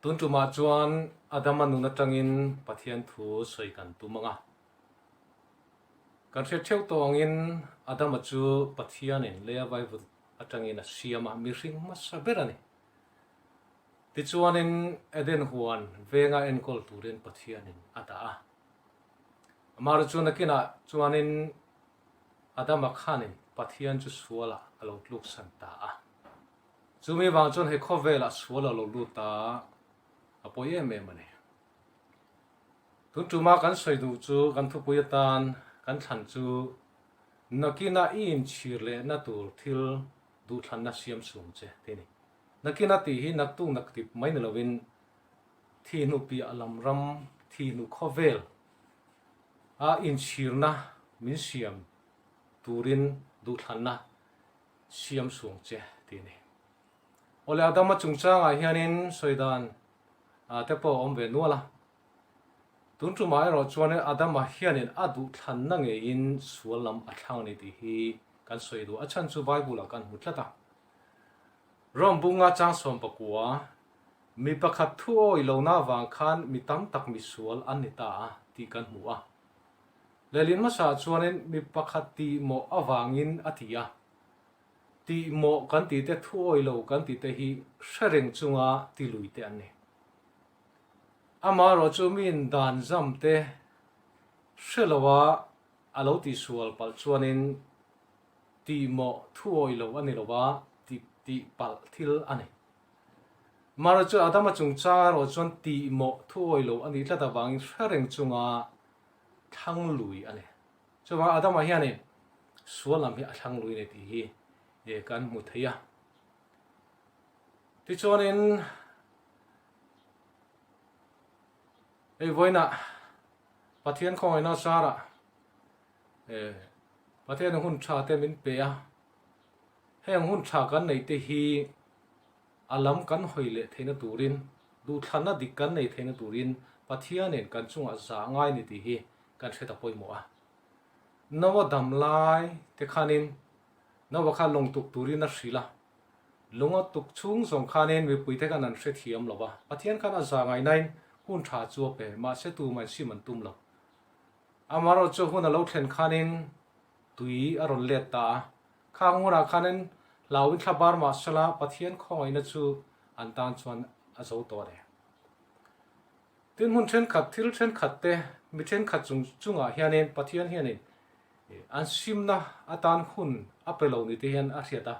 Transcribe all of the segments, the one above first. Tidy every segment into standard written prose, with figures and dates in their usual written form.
Tun tumah chuan Adama nun atangin Pathian thu sawi kan tum ang a. Kan hriat theuh tawh angin Adama chu Pathianin leia vaivut atangin a siam a, mihring hmasa ber a ni. Tichuanin Eden huan venga enkawl turin Pathianin a dah a. Amaherawhchu chu nakinah chuanin Adama khanin Pathian chu sualah a lo tluksan ta a. Chumi vang chuan hei khawvelah sual a lo lut a, a pawi em em a ni. Tun tuma kan sawi duh chu kan thupui atan kan thlan chu nakina i inchhir lehna tur thil duhthlanna siam sum che tih a ni. Nakina tih hi naktuk naktip mai ni lovin thi hnu piah lam ram, thi hnu khawvel a inchhirna min siam turin duhthlanna siam suang che tih a ni. Awle Adama chungchangah hianin sawi dan te pawh a awm ve nual a. Tun tumah erawh chuan Adama hianin a duhthlanna ngeiin sual lam a thlang a ni tih hi kan sawi duh. A chhan chu Bible-ah kan hmu tlat a. Rome bunga chang 19, Mi pakhat thu awi lohna avang khan mi tam tak misual an ni ta a tih kan hmu a. Lehlin hmasa chuanin mi pakhat tihmawh avangin a ti a. Tihmawh kan tih te, thu awi lo kan tih te hi hre reng chunga ti lui te an ni. Amaherawh chu miin dan zam te hre loa a lo tihsual palh chuanin tihmawh thu awi lo a ni lo a, tih palh thil a ni. Amaherawh chu Adama chungchang erawh chuan tihmawh thu awi lo a nih tlat avangin hre reng chunga thlang lui a ni. Chuvang Adama hianin sual lam hi a thlang lui a ni tih hi kan hmu thei a. Tichuanin hei vawiinah Pathian khawngaihna zarah Pathian hun tha te min pe a, heng hun tha kan neih te hi A lam kan hawi leh theihna turin, duhthlanna dik kan nei theihna turin Pathianin kan chungah zah ngai ni tih hi kan hre ta pawimawh a. Noah dam lai te khanin Noah kha lawng tuk turin a hrilh a, lung a tuk chhung zawng khanin mipuite khan an hrethiam lo va, Pathian khan a zah ngaihnain hun tha chu a pe, mahse tumah sim an tum lo. Amaherawhchu hun a lo thlen khanin tui a rawn let ta a, Khang hunah khanin hlauin thla bar mah sela Pathian khawngaihna chu an tan chuan a zo tawh a ni. Tin, hmun thenkhat, thil thenkhat te, mi thenkhat chung chungah hianin Pathian hianin an simna atan hun a pe lo ni te hian a hriat a.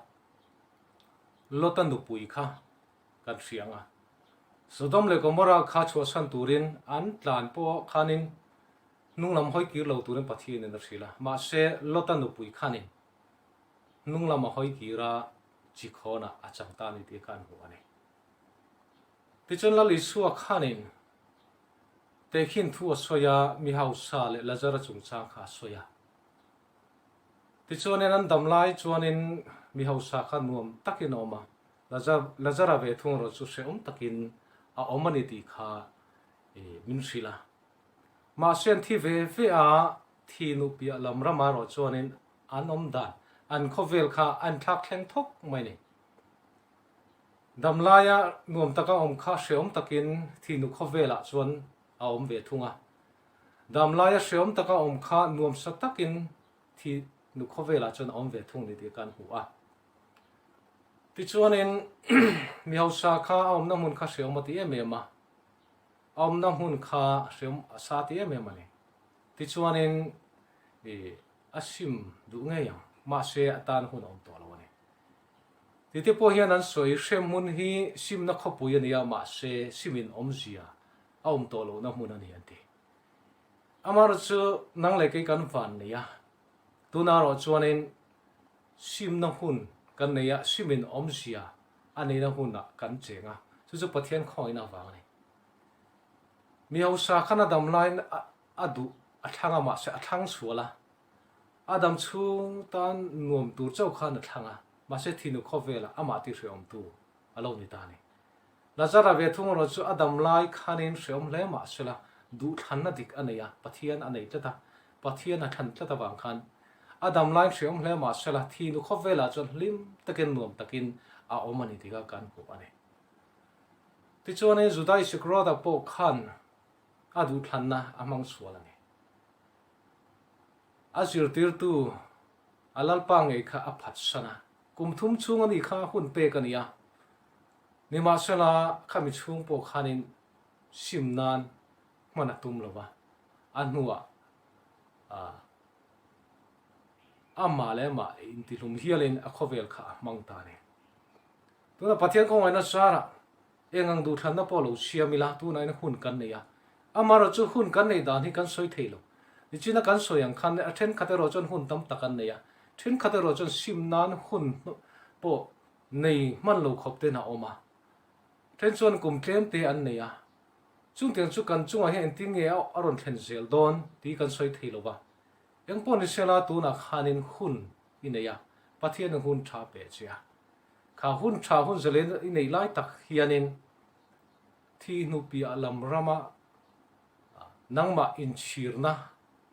Lota nupui kha kan hria ang a. Sodom leh Gomorrah kha chhuahsan turin an tlan pawh khanin hnung lam hawi kir lo turin Pathianin a hrilh a. Mahse, Lota nupui khanin hnung lam a hawi kir a, chikhawnah a chang ta a ni tih kha an hmu a ni. Tichuan Lal Isua khanin tehkhin thu a sawi a, mi hausa leh Lazara chungchang kha a sawi a. Tichuanin an dam lai chuanin mi hausa kha nuam takin a awm a, Lazara ve thung erawh chu hrehawm takin a awm a ni tih kha min hrilh a. Mahse an thi ve ve a, thi nuh piah lam ramah erawh chuanin an awm dan, an khawvel kha an thlak thleng thawk mai ni. Damlaia nuam taka awm kha hrehawm takin thi nuh khawvelah chuan a awm ve thung a. Damlaia hrehawm taka awm kha nuamsa takin thi nuh khawvelah chuan a awm ve thung ni tih kan hmu a. Tichuanin mi hausa kha a awmna hmun kha hrehawm a ti em em a. A awmna hmun kha hrehawm a sa ti em em a ni. Tichuanin i a sim duh ngei ang, mahse a tan hun a awm tawh lo a ni. Tite pawh hian an sawi, hrem hmun hi simna khawpui a ni a, mahse simin awmzia a awm tawh lohna hmun a ni an ti. Amaherawhchu chu nang leh kei kan van nei a, tunah erawh chuanin simna hun kan nei a, simin awmzia a neihna hunah kan cheng a, chu chu Pathian khawngaihna avang a ni. Mi hausa khan a dam laiin a duh a thlang a mahse a thlang sual a, a dam chhung tan nuam tur chauh khan a thlang a, mahse thinu khawvelah amah tih hrehawmtu a lo ni ta a ni. Lazara ve thung erawh chu a dam lai khanin hrehawm hle mahsela duhthlanna dik a nei a, Pathian a nei tlat a, Pathian a thlan tlat avang khan a dam laiin hrehawm hle mahsela thinu khawvelah chuan hlim takin nuam takin a awm a ni tih kha kan hmu a ni. Tichuanin Juda Iskariota pawh khan a duhthlanna a hmang sual a ni. A zirtirtu a Lalpa ngei kha a phatsan a, kum thum chhung a nih kha hun pek a ni a. Nimahsela khami chhung pawh khanin sim nan hman a tum lo va, a hnuah amah leh amah intihlum hialin a khawvel kha a hmang ta a ni. Tuna Pathian kawngaihna sarah eng ang duhthlanna pawh lo siam ila, tunah hian hun kan nei a. Amaherawh chu hun kan neih dan hi kan sawi thei lo. Nichina kan sawi ang khan a thenkhat erawh chuan hun tam tak an nei a, thenkhat erawh chuan sim nan hun pawh nei hman lo khawp ten a awm a. Then chuan kum tlem te an nei a. Chungtiang chu kan chungah hian engtin nge a rawn thlen zel dawn tih kan sawi thei lo va. Engpawh ni sela tunah khanin hun i nei a, Pathianin hun tha pe che a. Kha hun tha hun zalen i neih lai tak hianin thi hnu piah lam rama nangmah inchhirna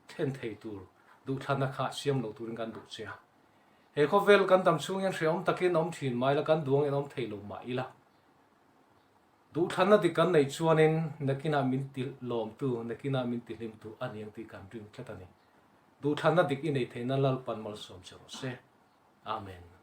thlen thei tur duhthlanna kha siam lo turin kan duh che a. He khawvel kan dam chhung hian hrehawm takin awm thin mai la, kan duangin awm thei lo mah ila. Duhthlanna dik kan neih chuanin nakinah min ti lawmtu, nakinah min ti hlimtu a ni ang tih kan ring tlat a ni. Duhthlanna dik i neih theihna Lalpan malsawm che rawh se. Amen.